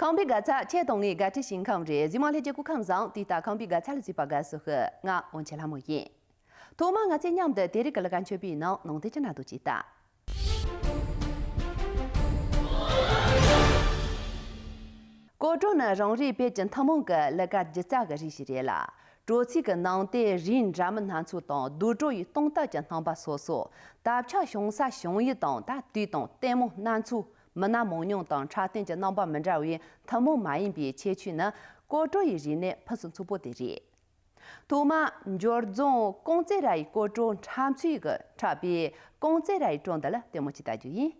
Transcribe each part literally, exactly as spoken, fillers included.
ཁམས་པའི་དགའ་ཚལ་ཁྱེད་དང་ངའི་དགའ་སྤྲོའི་ཞིང་ཁམས་རེད། གཟིགས་མོ་ལྷན་རྒྱས་སྐུ་ཁམས་བཟང་། དུས་ལྟར་ཁམས་པའི་དགའ་ཚལ་ལ་གཟིགས་པ་དགའ་བསུ་ཞུ། ང་དབང་ཆེན་ལྷ་མོ་ཡིན། ཐོག་མར་ང་ཚོས་མཉམ་དུ་དེ་རིང་གི་ལས་ཀ་མཆོད་པའི་ནང་ནང་དོན་ཅིག་ན་འདུག་ཅིག་ལྟ། སྐོར་བྲོ་ནི་རང་རེའི་བོད་ཀྱི་ཐུན་མོང་གི་ལས་ཀ་སྒྱུ་རྩལ་གྱི་རིགས་ཤིག་རེད་ལ། བྲོ་ཚིག་གི་ནང་དོན་རིགས་འདྲ་མིན་སྣ་ཚོགས་དང་། དུག་བྲོ་ཡི་སྟོང་བཏབ་ཀྱི་རྣམ་པ་སོ་སོ། དར་ཆ་བྱུང་ས་བྱུང་ཡུལ་དང་། ད་དུས་དང་ལྟད་མོ་སྣ་ཚོགས། མི་སྣ་མང་ཉུང་དང་འཁྲབ་སྟོན་གྱི་རྣམ་པ་མི་འདྲ་བའི་ཐུན་མོང་མ་ཡིན་པའི་ཁྱད་ཆོས་ནི། སྐོར་བྲོ་ཡི་རིགས་ནི་ཕུན་སུམ་ཚོགས་པོ་དེ་རེད། ཐོག་མར་འབྱོར་རྫོང་ཀོང་ཙེ་ར་ཡི་སྐོར་བྲོ་འཁྲབ་ཚུལ་གྱིས་འཁྲབ་པའི་ཀོང་ཙེ་ར་ཡི་བྲོ་འདི་ལ་ལྟད་མོ་ཅིག་ལྟ་རྒྱུ་ཡིན།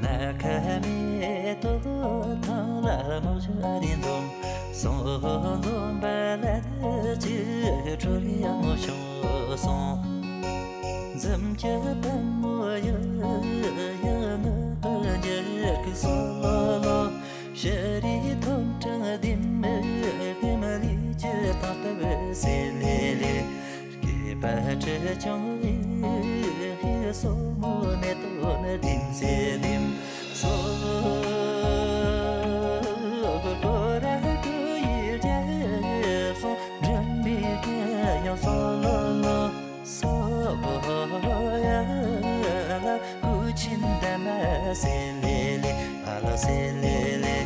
ནམ་མཁའ་མེ་ཏོག་ཐང་ལ་མོ་ཤ་རི་འཛོམས། སོང་འཛོམས་པ་ལ་ནི་ཅི་ཁྲོ་རི་ཡང་མོ་བྱུང་སོང་། འཛུམ་གྱི་པད་མོ་ཡི་ཡི་ནི་འགྱུར་གི་སོ་ལོ་ལོ། ཤ་རི་ཐོམ་ཕྲེང་ལྡེམ་ལྡེམ་ལུས་ཀྱི་ཐང་སྟབས་སེ་ལེ་ལེ། སྐེད་པ་དྲི་ཆུང་ཡི་སོར་མོ་མེ་ཏོག་ནི་ལྡེམ་སེ་ལྡེམ། སོ་གོ་ར་གོ་ཡི་རྒྱལ་སོང་། སྒྲོན་མེ་རྒྱལ་ཡང་སོ་ལོ་ལོ། སོ་ཡ་ལ་སྐུ་ཆེན་འདབ་མ་སེ་ལེ་ལེ། ཨ་ལ་སེ་ལེ་ལེ།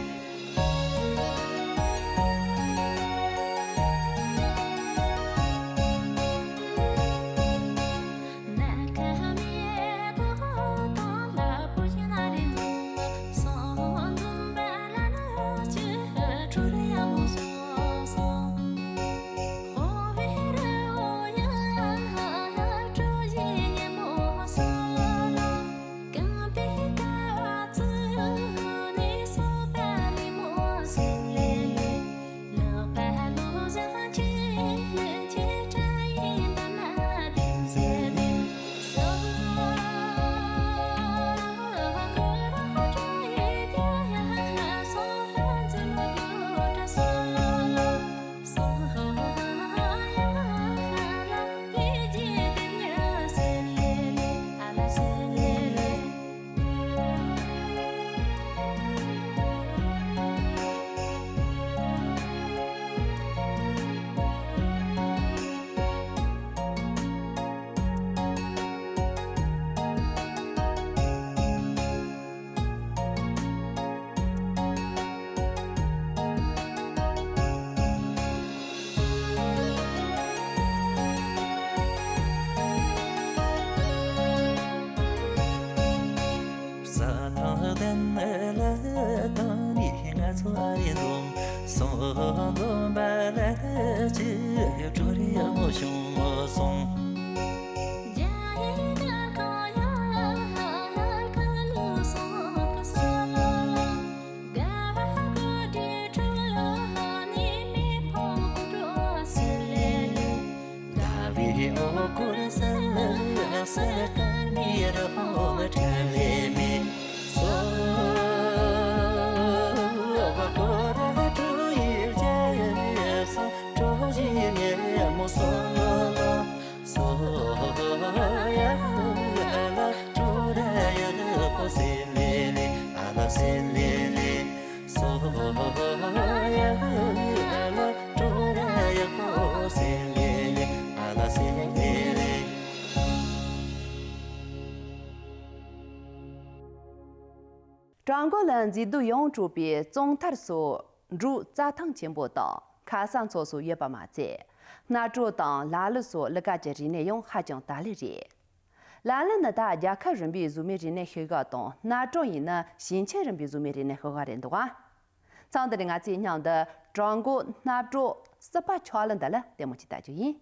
ས་ཐང་ལྡན་ལ་དང་ནི་ང་ཚོ་ཨ་རི་འཛོམས། སོང་འཛོམས་པ་ལ་ཅི་ཁྲོ་རི་ཡང་མོ་བྱུང་སོང་། ཀྲུང་གོ་ལ་མཛེས་སྡུག་ཡོངས་སྤྲོད་པའི་གཙང་ཐར་སོགས་འབྲུག་རྩྭ་ཐང་ཆེན་པོ་དང་ཁ་སང་ཚོགས་སུ་ཡོད་པ་མ་ཚད། སྣ་དྲོ་དང་ལ་ལུ་སོགས་གླུ་གར་གྱི་རིག་གནས་ཡང་ཧ་ཅང་དར་ལེ་རེད། ལ་ལུ་ནི་ད་རྒྱལ་ཁབ་རིམ་པའི་གཟུགས་མེད་རིག་གནས་ཤོག་ཁག་དང་། སྣ་དྲོ་ཡིན་ན་ཞིང་ཆེན་རིམ་པའི་གཟུགས་མེད་རིག་གནས་ཤོག་ཁག་རེད་འདུག་ཨ། མཚམས་འདི་ནས་ང་ཚོས་མཉམ་དུ་བྲག་འགོ་སྣ་དྲོ་སྲིད་པ་ཆགས་ལ་འདི་ལ་ལྟད་མོ་ཅིག་ལྟ་རྒྱུ་ཡིན།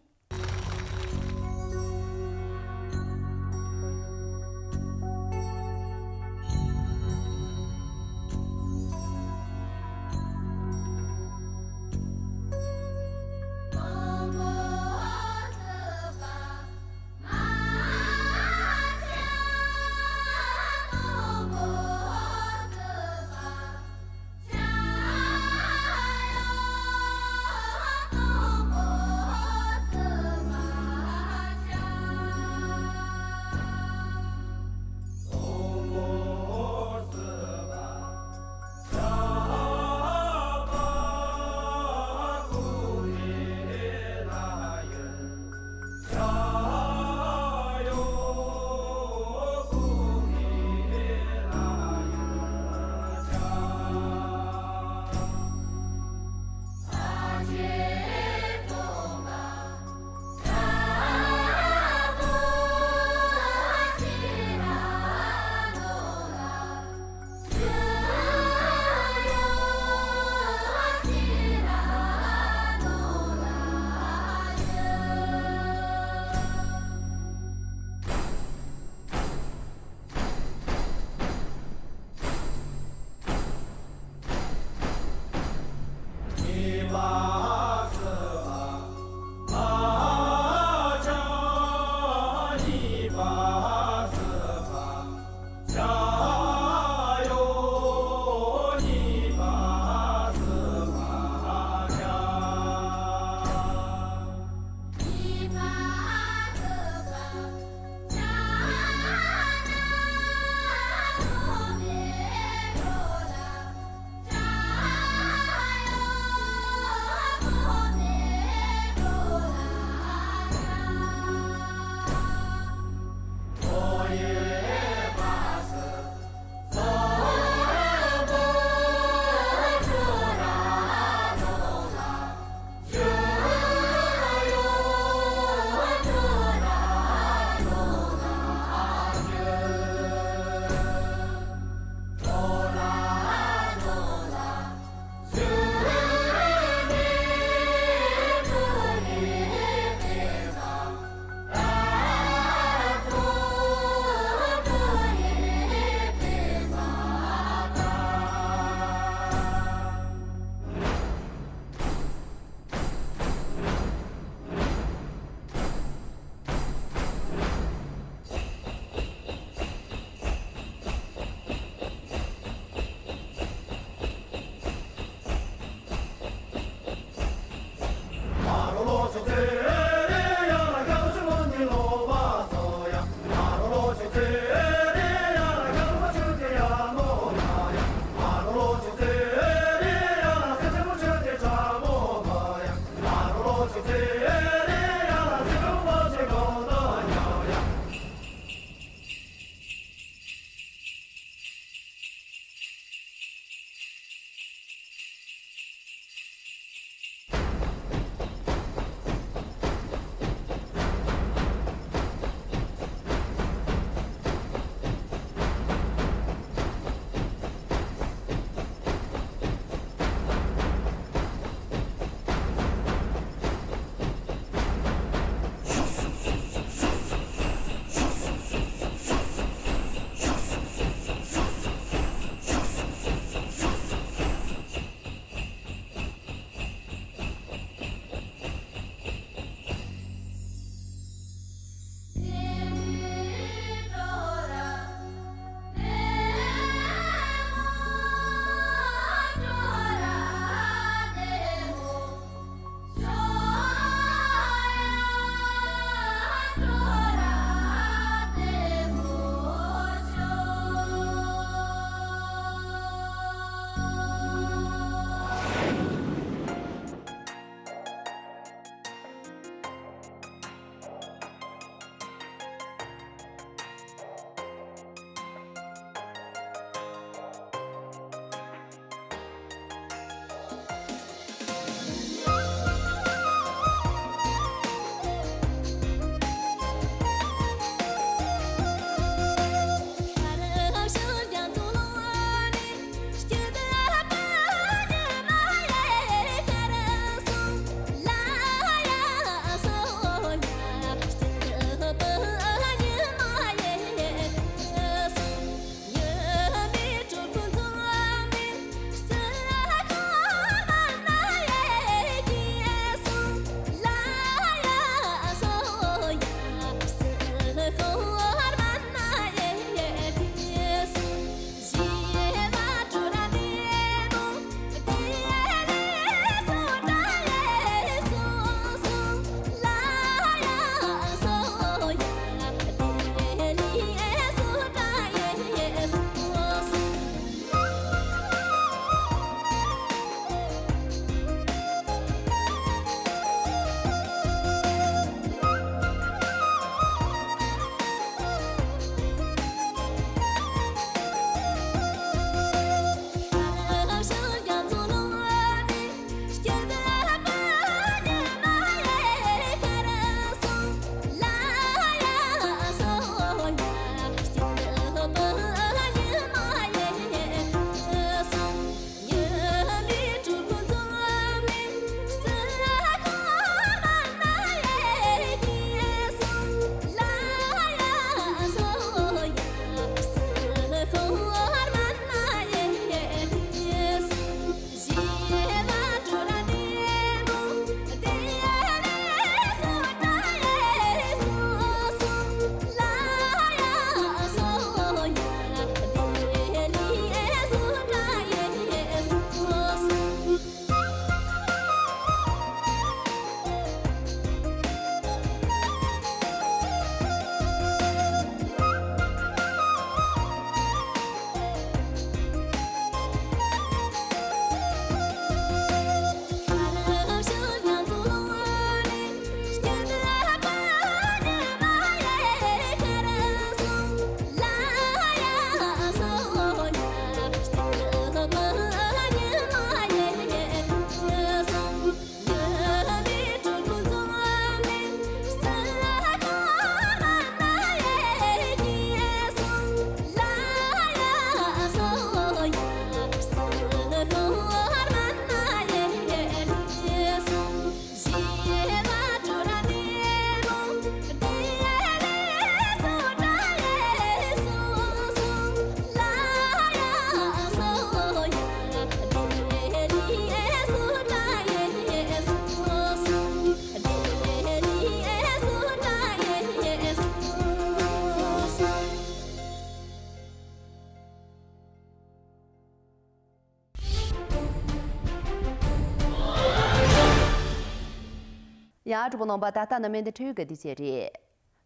ཡང་གྲོགས་པོ་རྣམ་པ། ད་ལྟ་ནི་མན་ཌེ་འཕྲེད་ཡིག་གི་དུས་ཚོད་རེད།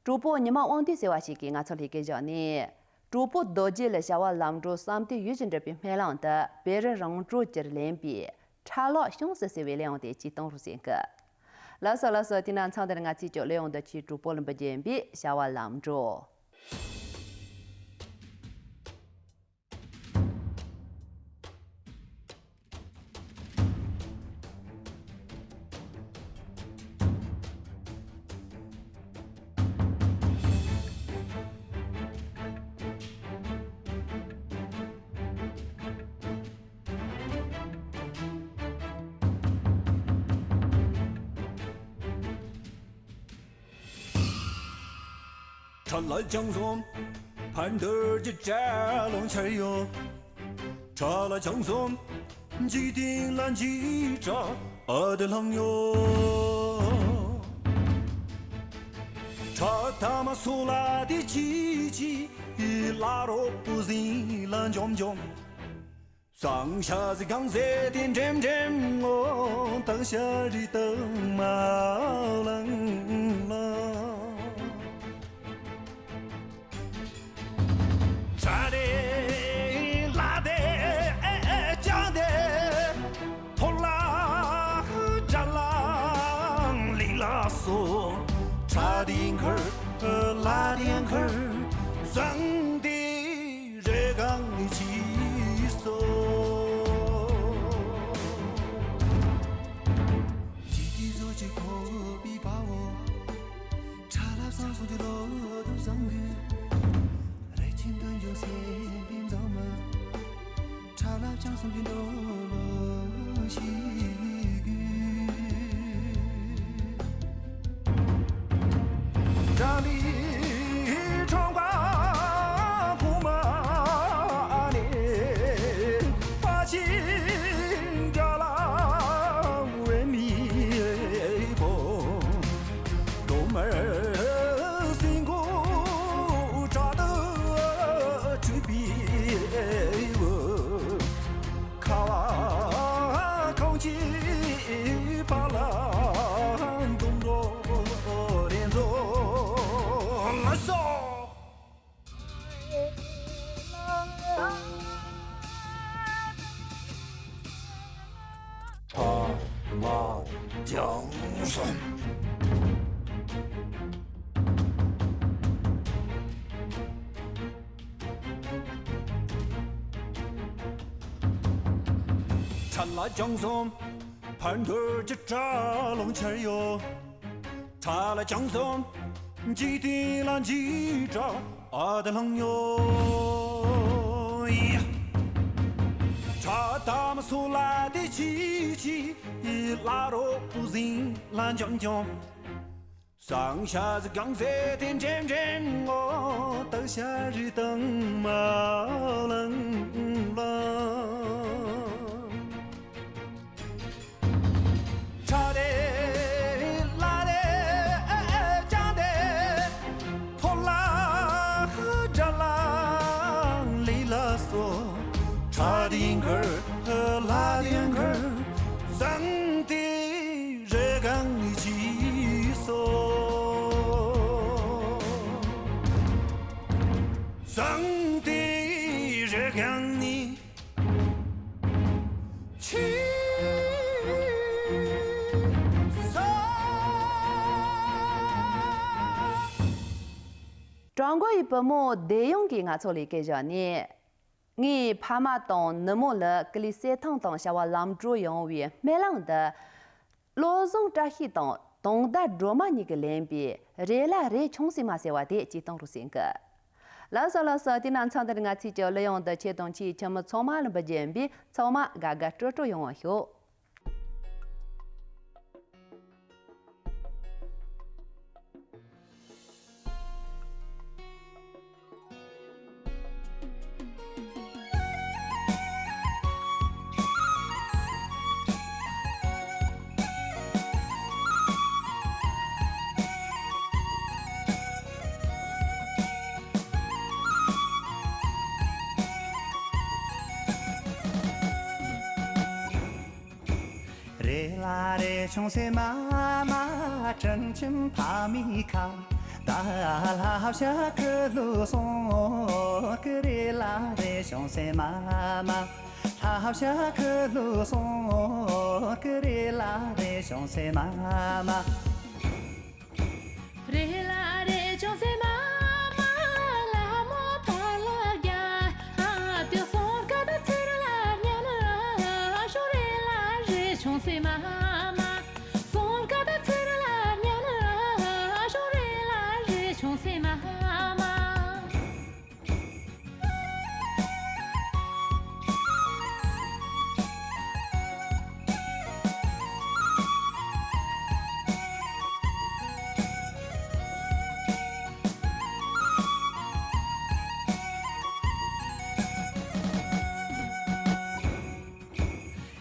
གྲོགས་པོ་ཉི་མ་དབང་འདུས་ཟེར་བ་ཞིག་གིས་ང་ཚོར་ལས་ཀ་བཞག་ནས། གྲོགས་པོ་རྡོ་རྗེ་ལ་བྱ་བ་ལམ་འགྲོ་བསམ་གཏན་ཡིད་བཞིན་འགྲུབ་པའི་སྨོན་ལམ་དུ་བེ་རི་རང་གྲོལ་གྱུར་ལེན་པའི་ཁྲ་ལག་ཤོང་སི་ཟེར་བའི་གླུ་དབྱངས་དེ་ཅིག་གཏོང་རོགས་ཟེར་གི། ལགས་སོ་ལགས་སོ། དེ་ན་མཚམས་འདིར་ང་ཚོས་ཀྱང་གླུ་དབྱངས་འདི་ཆེད་གྲོགས་པོ་ལ་འབུལ་རྒྱུ་ཡིན་པས། བྱ་བ་ལམ་འགྲོ། ཁྲ་ལ་ཅང་སོང་ཕར་འདོར་གྱི་བྲལ་ལོང་འཆར་ཡོད། ཁྲ་ལ་ཅང་སོང་འཇིག་རྟེན་ལ་འཇིགས་སྐྲག་ཨ་དེ་ལང་ཡོད། ཁྲ་ཐ་མ་སོ་ལ་དེ་ཅི་ཅི་ལ་རོ་པུ་ཟིན་ལ་འཇོམ་འཇོམ། སང་ཤ་ཟི་གང་ཟེ་དེ་འགྲེམ་འགྲེམ་ངོ་། སྟག་ཤ་རི་སྟག་མ་ལང་ལང་། ཁྲ་དེ་ལ་དེ་ཨེ་ཨེ་ཅང་དེ། ཐོ་ལ་ཇ་ལང་ལི་ལ་སོ། ཁྲ་དེ་འཁར་ལ་དེ་འཁར་སང་དེ། རེ་གང་ནི་ཅི་སོ། ཇི་ཏི་བཟོ་ཅི་ཁོ་པི་པའོ། ཁྲ་ལ་བསང་སོང་གི་ལོ་དུ་བཟང་གི། རེ་ཆིན་དུ་འཇོ་སེ་པི་མཛོ་མ། ཁྲ་ལ་བྱང་སོང་གི་ལོ་ཞིག་གི། ཀྲང་ལི་ཁྲོང་པ་ཁུ་མ་ནི་པ་ཆིན་ཏྲ་ལ་བའི་མི་བོ། དོ་མར་སིང་གུ་ཏྲ་ཏུ་ཁྲུ་པི་བུ། ཁ་བ་ཁོང་ཅི་པ་ལ་འདུམ་རོ་རེ་འཛོ་ལ་སོ། ཨ་མ་ལྗང་སོན། ཁྲ་ལ་ལྗང་སོན་ཕར་འདོར་གྱི་ཁྲ་ལོང་འཆར་ཡོད། ཁྲ་ལ་ལྗང་སོན་འཇིག་རྟེན་ལ་འཇིགས་སྐྲག་ཨ་དེ་ལང་ཡོད། ཁྲ་ཐ་མ་སོ་ལ་དེ་ཅི་ཅི་ལ་རོ་པུ་ཟིན་ལ་འཇོམ་འཇོམ། སང་ཤ་ཟི་གང་ཟེ་དེ་འགྲེམ་འགྲེམ་ངོ་། སྟག་ཤ་རི་སྟག་མ་ལང་ལང་། ཁྲ་དེ་ལ་དེ་ཨེ་ཨེ་ཅང་དེ། ཐོ་ལ་ཇ་ལང་ལི་ལ་སོ། ཁྲ་དེ་འཁར་ལ་དེ་འཁར་སང་དེ། རེ་གང་ནི་ཅི་སོ། སང་དེ་རེ་གང་ནི་ཅི་སོ། ཀྲུང་གོ་ཡི་བུ་མོ་བདེ་ཡོང་གིས་ང་ཚོ་ལ་སྐད་བཞག་ནས། ངའི་ཕ་མ་དང་ནུ་མོ་ལ་ཀི་ལི་གསེར་ཐང་དང་བྱ་བ་ལམ་འགྲོ་ཡོང་བའི་སྨོན་ལམ་འདི། བློ་བཟང་བཀྲ་ཤིས་དང་དུང་ཟླ་སྒྲོལ་མ་གཉིས་ཀྱིས་ལེན་པའི་རེ་ལ་རེ་ཆུང་སྲིད་མ་ཟེར་བ་དེ་ཅིག་གཏོང་རོགས་ཟེར་གི། ལགས་སོ་ལགས་སོ། དེ་ན་མཚམས་འདིར་ང་ཚོས་ཀྱང་གླུ་དབྱངས་འདི་ཁྱེད་དང་ཁྱེད་ཁྱིམ་མི་ཚང་མ་ལ་འབུལ་རྒྱུ་ཡིན་པས། ཚང་མ་དགའ་དགའ་སྤྲོ་སྤྲོ་ཡོང་བ་ཤོག། རེ་ཆུང་སེ་མ་མ་དྲིན་ཆེན་ཕ་མའི་ཁ། ད་ལྷ་བྱ་ཁུ་ལུ་སོང་གི་རེ་ལ་རེ་ཆུང་སེ་མ་མ། ལྷ་བྱ་ཁུ་ལུ་སོང་གི་རེ་ལ་རེ་ཆུང་སེ་མ་མ། རེ་ལ་རེ་ཆུང་སེ་མ་མ། ལ་མོ་ཕ་ལ་རྒྱ། ཨ་ཏི་སོང་ཀ་ད་ཚེ་ར་ལ་ཉན་ན་ཤོ་རེ་ལ་རེ་ཆུང་སེ་མ་མ། སོང་ཀ་ད་ཚེ་ར་ལ་ཉན་ན་ཤོ་རེ་ལ་རེ་ཆུང་སེ་མ་མ།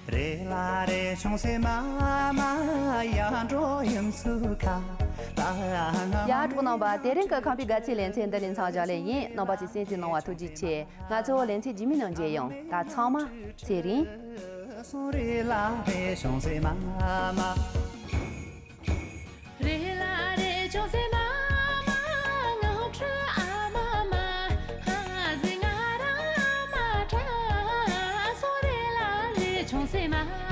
རེ་ལ་རེ་ཆུང་སེ་མ་མ་ཡ་འགྲོ་ཡུམ་སུ་ཁ། ཡ་གྲོགས་རྣམ་པ། དེ་རིང་གི་ཁམས་པའི་དགའ་ཚལ་ལེ་ཚན་འདི་ནས་མཚམས་བཞག་ལེ་ཡིན། རྣམ་པ་ཚོས་གསན་གཟིགས་གནང་བ་ཐུགས་རྗེ་ཆེ། ང་ཚོ་ལེ་ཚན་རྗེས་མའི་ནང་མཇལ་ཡོང་། ད་ཚང་མ་ཚེ་རིང་། སོང་རེ་ལ་རེ་ཆུང་སེ་མ་མ། རེ་ལ་རེ་ཆུང་སེ་མ་མ། ང་ཁྲོ་ཨ་མ་མ། ཧ་ཟི་ང་ར་མ་ཁྲ། སོང་རེ་ལ་རེ་ཆུང་སེ་མ་